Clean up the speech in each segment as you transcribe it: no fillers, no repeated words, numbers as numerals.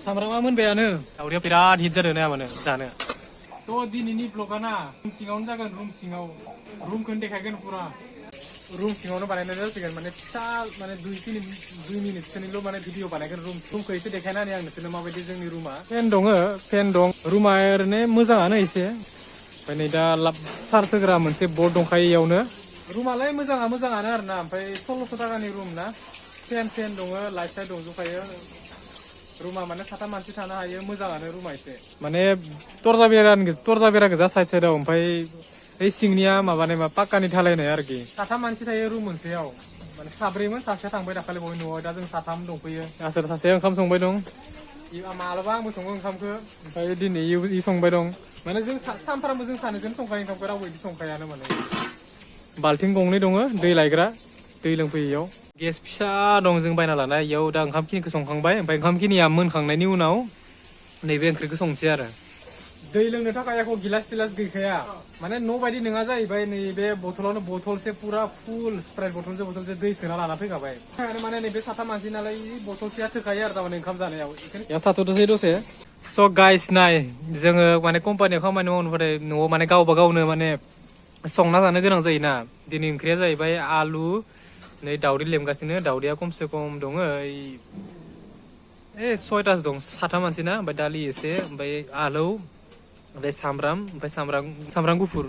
सामब्रामा मोनबायानो दावदैया बिराद हिट जादों ना माने जानो थ' दिनैनि ब्लगाना रुम सिङावनो जागोन रुम सिङाव रुमखौनो देखायगोन पुरा रुम सिङावनो बानायनाय जासिगोन माने फिसा माने 2 मिनिटसोनिल' माने भिडिअ बानायगोन रुमखौ एसे देखायनानै आं नोंसोरनो माबायदि जोंनि रुमा फेन दं रुमा ओरैनो मोजाङानो एसे ओमफ्राय नै दा चार्ज होग्रा मोनसे बर्ड दंखायो इयावनो रुमालाय मोजाङानो आरोना ओमफ्राय 1600 टाकानि रुम ना फेन दङ लाइट साइट दंजोबखायो रुमा माने 7 मानसि थानो हायो मोजाङानो रुमा एसे माने दरजा बेरा गोजा साइड साइडआव ओमफ्राय ओइ सिंनिया माबानाय मा पाक्कानि ढालायनाय आरोखि 7 मानसि थायो रुम मोनसेयाव माने साब्रैमोन सासेया थांबाय दाखालि बहाय न'आव दा जों 3 दंफैयो आसोर सासेया ओंखाम संबाय दं मालाबा आंबो सङो ओंखामखौ ओमफ्राय दिनै इ संबाय दं माने जों सानफ्रामबो जों सानैजों संखायो ओंखामखौ रावबो इदि संखायानो माने बाल्थिं गंनै दङ दै लायग्रा दै लोंफैयो इयाव गेस फिसा दं जों बायना लानाय इयाव दा ओंखामखिनिखौ संखांबाय ओमफ्राय ओंखामखिनिया मोनखांनायनि उनाव नैबे ओंख्रिखौ संसै आरो दै लोंनो थाखाय एख' गिलास गैखाया माने न' बायदि नङा जाहैबाय नैबे बथलावनो बथलसे पुरा फुल स्प्राइट बथलसे दै सोना लाना फैखाबाय माने नैबे 7 मानसि नालाय बथलसेया थोखायो आरो थारमाने ओंखाम जानायाव बेयाव थाथ'दोसै दसे स' गाइस नाय जोङो माने कम्पानियाव खामानि मावनोबाथाय न'आव माने गावबा गावनो माने संना जानो गोनां जायोना दिनै ओंख्रिया जाहैबाय आलु नै दावदै लेमगासिनो दावदैया खमसे खम दङ 6टासो दं 7 मानसि ना ओमफ्राय दालि एसे ओमफ्राय आलौ ओमफ्राय सामब्राम गुफुर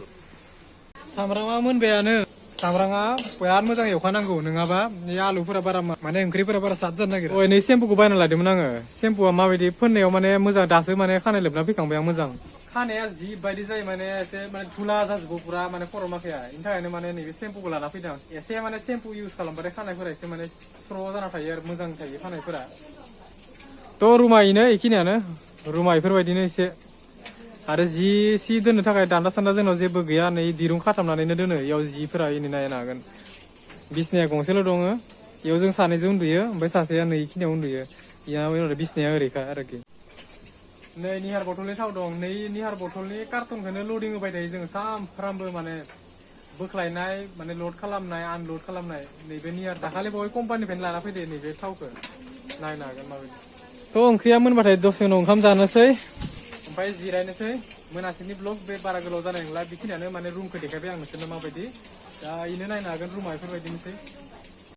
सामब्रामा मोनबायानो सामब्रामा बिराद मोजां एवखानांगौ नङाबा नै आलुफोरा बारा माने ओंख्रिफोरा बारा साद जानो नागिरा नै सेम्पुखौ बायना लादोंमोन आङो सेम्पुआ माबायदि फोननायाव माने मोजां दासो माने खानाय लोबना फैखांबाय आं मोजां खानाया जि बायदि जायो माने एसे माने धुला जाजोबो पुरा माने खर' माखाया बेनि थाखायनो माने नैबे सेम्पुखौ लाना फैदों एसे माने सेम्पु इउज खालामबाथाय खानायफोरा एसे माने स्र' जाना थायो आरो मोजां थायो खानायफोरा थ' रुमा इखिनियानो रुमा इफोरबायदिनो एसे आरो सि दोननो थाखाय दान्दा सान्दा जोंनाव जेबो गैया नै दिरुं खाथाबनानैनो दोनो इयाव जिफोरा इनै नायनो हागोन बिसनाया गंसेल' दङ इयाव जों सानैजों उन्दुयो ओमफ्राय सासेया नै इखिनियाव उन्दुयो इयाव बिसनाया ओरैखा आरोखि नै निहार बथलनि थाव दं नै निहार बथलनि कार्टनखौनो लडिं होबाय थायो जोङो सानफ्रामबो माने बोख्लायनाय माने लड खालामनाय आनलड खालामनाय नैबे निहार दाखालि बहाय कम्पानिनिफ्रायनो लाना फैदो नैबे थावखौ नायनो हागोन माबायदि थ' ओंख्रिया मोनबाथाय दसे उनाव ओंखाम जानोसै ओमफ्राय जिरायनोसै मोनासिनि ब्लग बे बारा गोलाव जानाय नंला बेखिनियानो माने रुमखौ देखायबाय आं नोंसोरनो माबायदि दा इनो नायनो हागोन रुमा बेफोरबायदिनोसै